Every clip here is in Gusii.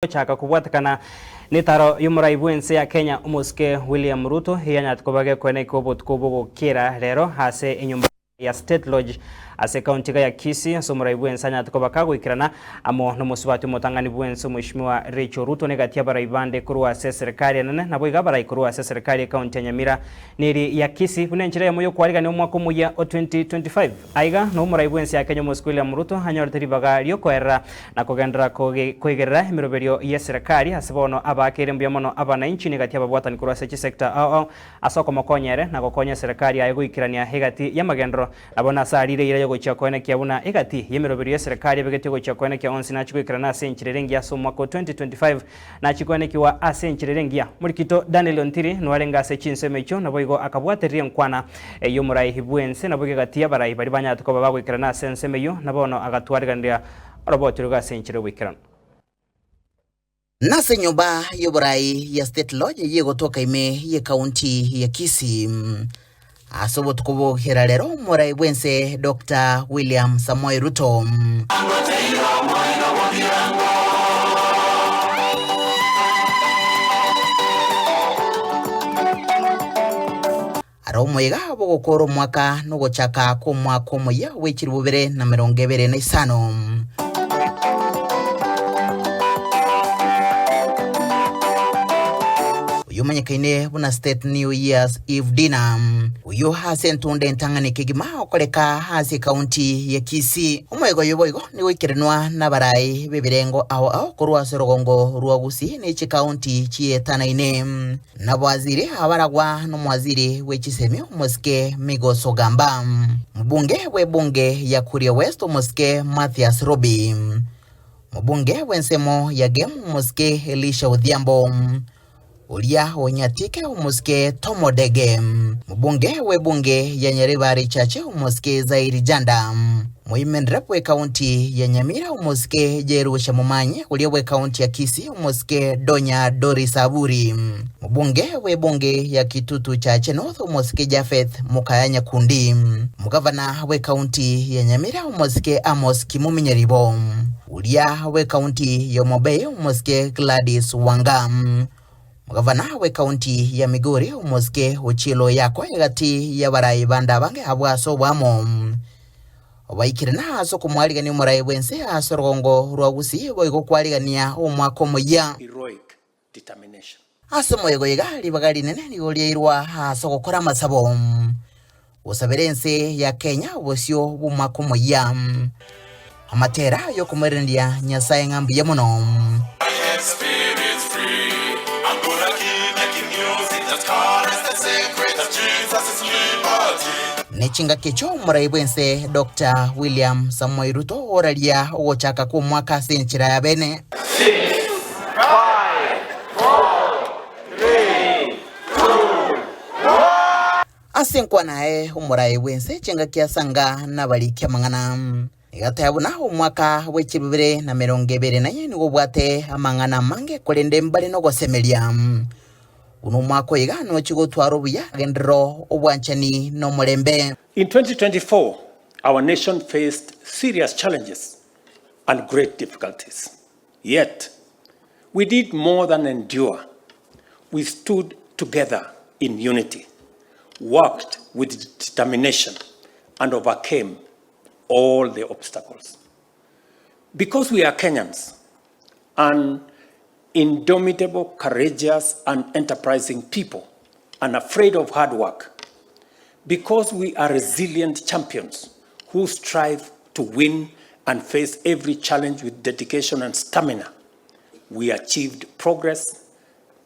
Gochaka kobwatekana netaro y'omorai bw'ense ya Kenya omosike William Ruto eyanyarete koba gekoenekwa obotuko bogokera rero ase enyomba ya State Lodge ase ekaunti iga ya Kisii ase omorai bw'ense anyarete koba kagoikerana amo nomosubati omotang'ani bw'ense Omweshimiwa Rachel Ruto negati y'abarai bande korwa ase eserekari enene naboigo abarai korwa ase eserekari ekaunti ya Nyamira neri ya Kisii buna enchera eyemo y'okwarigania omwaka omoyia o 2025. Aiga noo omorai bw'ense ya Kenya omosike William Ruto anyorete ribaga riokoerera na kogenderera koigerera emeroberio y'eserekari ase bono abaakeire mbuya mono abanainchi negati y'ababwatani korwa ase chisector ao ao ase okomokonya ere na gokonya eserekari yaye goikerania egati y'amagenderero na bono ase arire eira y'ogochia koenekia buna egati y'emeroberio y'eserekari ebegetie gochia koenekia onsi nachie goikerana ase enchera ere engiya ase omwaka o 2025 nachie koenekiwa ase enchera ere engiya. Morikito Daniel Ontiri noarenge ase chinsemo echio naboigo akabwatereria enkwana y'omorai bw'ense naboigo egati y'abarai baria banyarete koba bagoikerana ase ensemo eyio na bono agatwariganiria Oroboti roigo ase enchera y'oboikeranu. Nase enyomba y'oborai ya State Lodge eyio egotoka ime y'ekaunti ya Kisii. Ase obotuko bw'ogokera rero omorai bw'ense Doctor William Samoei Ruto. Are omoyega bw'ogokoora omwaka na ogochaka kw'omwaka omoyia bwe chilifu bibere na emerongo ebere na isano. Oyio omanyekaine buna State New Year's Eve Dinner. Oyio ase entunda entang'ani kegima okoreka ase ekaunti ya Kisii. Omoyega oyo boigo nigo oikeranwa nabarai b'ebirengo ao ao korwa ase orogongo rwa Gusii ne chikaunti chietanaine. Nabwaziri abaragwa nomwaziri bwe chisemi omosike Migos Ogamba, mobunge bw'ebunge ya Kuria West omosike Mathias Robi, mobunge bw'ensemo ya Gem omosike Elisha Odhiambo, oria o Nyatike omosike Tom Odege, mobunge bw'ebunge ya Nyaribari Chache omosike Zairi Janda, Moimenrep bw'ekaunti ya Nyamira omosike Jerusha Momanyi, oria bw'ekaunti ya Kisii omosike Donya Doris Aburi, mobunge bw'ebunge ya Kitutu Chache North omosike Japheth Mukaya Nyakundi, omogavana bw'ekaunti ya Nyamira omosike Amos Kimumi Nyaribo, oria bw'ekaunti ya Homabay omosike Gladys Wanga, Omogavana bw'ekaunti ya Migori omosike Ochielo Oyako egati y'abarai bande abange abwo ase oboamo. Obaikire na ase okomwarigania omoraai bw'ense ase orogongo rwa Gusii boigo kwarigania omwaka omoyia. Heroic determination. Ase omoyega oyo iga ribaga rinene nigo riairwa ase ogokora amasabo, gosabera ense ya Kenya obosio bw'omwaka omoyia. Amatera y'okomoiraneria Nyasae ng'a mbuya mono. Ne chingaki echio omorai bw'ense Doctor William Samoei Ruto oraria ogochaka kw'omwaka ase enchera ya bene. Ase enkwana yaye omorai bw'ense chingaki asanga nabariki amang'ana. Egateba buna omwaka bwe chibibere na emerongo ebere naye nigo obwate amang'ana amange, korende mbare nogosemeria. Buna omwaka oyo iga nochie gotwara obuya, agenderero, obwanchani, na omorembe. In 2024, our nation faced serious challenges and great difficulties. Yet, we did more than endure. We stood together in unity, worked with determination, and overcame all the obstacles. Because we are Kenyans, an indomitable, courageous, and enterprising people, unafraid of hard work, because we are resilient champions who strive to win and face every challenge with dedication and stamina, we achieved progress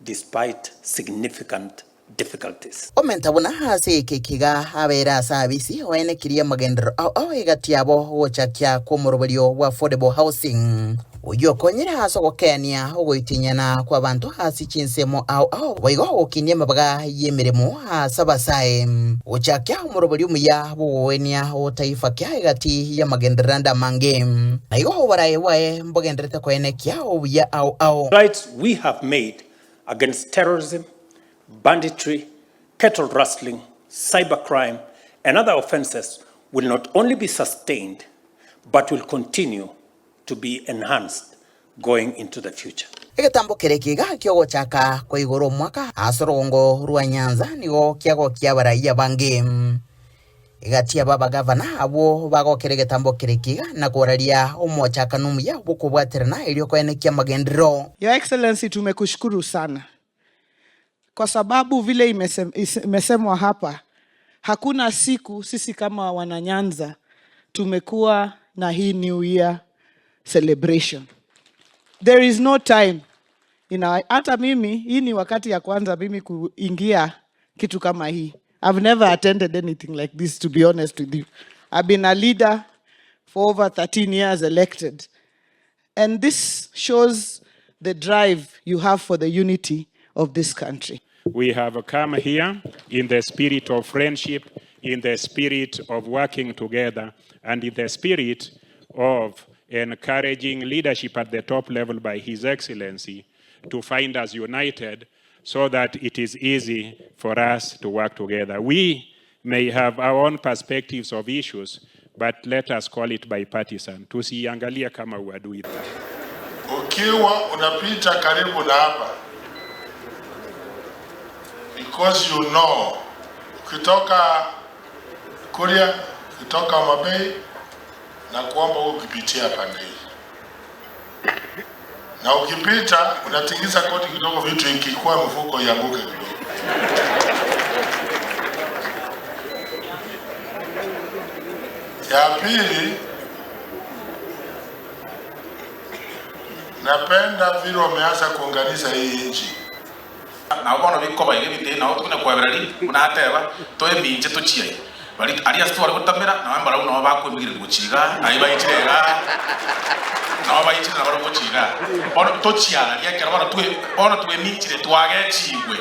despite significant difficulties. Omenta buna ase eke ekiga abeire ase abisi oenekirie amagenderero ao ao egati yabo gochakia kw'omoroberio bwa affordable housing oyio okonyire ase ogokeania ogoitinyana kw'abanto ase chinsemo ao ao boigo gokinia amabaga y'emeremo ase abasae gochakia omoroberio omuya bw'ogoenia otaifa kia egati y'amagenderero ande amange naigo oboraai bwaye mbogendererete koenekia obuya ao ao. Strides we have made against terrorism, banditry, cattle rustling, cybercrime and other offences will not only be sustained but will continue to be enhanced going into the future. Egetambo kere ekiga ki'ogochaka kwa igoro omwaka ase orogongo rwa Nyanza nigo kiagokia abarai abange. Egati y'ababagavana abwo bagokera egetambo kere ekiga na koraria omochakano omuya bw'okobwaterana erio koenekia amagenderero. Your Excellency tumekushukuru sana kwa sababu vile imesemwa hapa hakuna siku sisi kama wananyanza tumekuwa na hii New Year celebration. There is no time ina, hata mimi hii ni wakati ya kwanza mimi kuingia kitu kama hii. I've never attended anything like this to be honest with you. I've been a leader for over 13 years elected. And this shows the drive you have for the unity of this country. We have come here in the spirit of friendship, in the spirit of working together, and in the spirit of encouraging leadership at the top level by His Excellency to find us united so that it is easy for us to work together. We may have our own perspectives of issues, but let us call it bipartisan. Tusiangalie kama uadui. Ukiwa unapita karibu na hapa, because you know, ukitoka Kuria, ukitoka Homa na kuomba ukipitia pande hii na ukipita unatingiza koti kidogo, vitu ikikuwa mfuko ianguke kidogo. Ya pili, napenda vile wameanza kuunganisha hii nchi nabo bono bikoba iga ebinto ebi nabo tokona kwabera ri buna ateba toeminche tochiai bari aria ase tware gotamera nabo mbarabwo nabo bakoemigereria gochia igaa naye baichire igaa nabo baichire nabarabwo gochia igaa. Bono tochiararia ekero bono twe bono tweminchire twagechigwe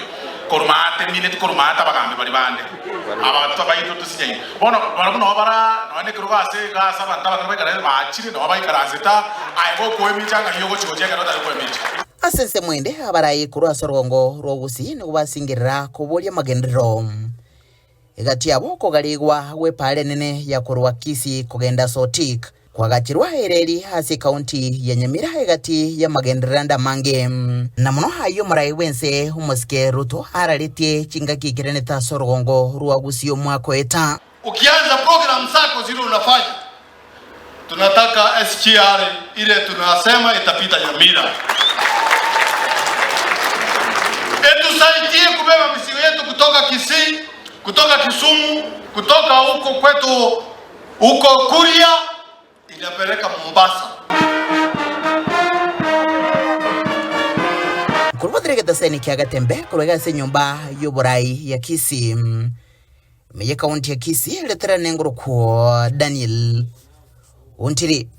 korwa maate mineti korwa maate abagambi baria bande abanto baito tosinyaine. Bono barabwo nabo bara nonya na ekerogo ase iga ase abanto abanene baikaransete bachire nabo baikaransete aa aye gokoemincha ng'ai ogochi gochia ekero otari koemincha. Ase ensemo ende abarai korwa ase orogongo rwa Gusii nigo basingerera koboria amagenderero. Egati yabo okogarigwa gw'epaara enene ya korwa Kisii kogenda Sotik kwagachirwa ereri ase ekaunti ya Nyamira egati y'amagenderero ande amange. Na mono ayio omorai bw'ense omosike Ruto araretie chingaki ikerenete ase orogongo rwa Gusii omwaka oeta. Ukianza program zako zile unafanya, tunataka SGR ile tunasema itapita Nyamira itusaidie kubeba mizigo yetu kutoka Kisii, kutoka Kisumu, kutoka huko kwetu huko Kuria inapeleka Mombasa. Korwa botere egetaseni kia Gatembe korwa iga ase enyomba y'oborai ya Kisii, ime y'ekaunti ya Kisii, eretera nengorokwo Daniel Ontiri.